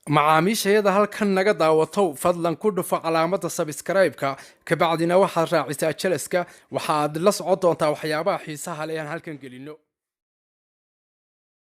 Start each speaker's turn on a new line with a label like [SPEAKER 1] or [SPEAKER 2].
[SPEAKER 1] Macaamiishayada halkan naga daawatow, fadlan ku dhufo calaamadda subscribe-ka, kabacdina waxaad raacisaa jaraska. Waxaad la socon doontaa waxyaabaha xiisaha leh aan halkan gelino.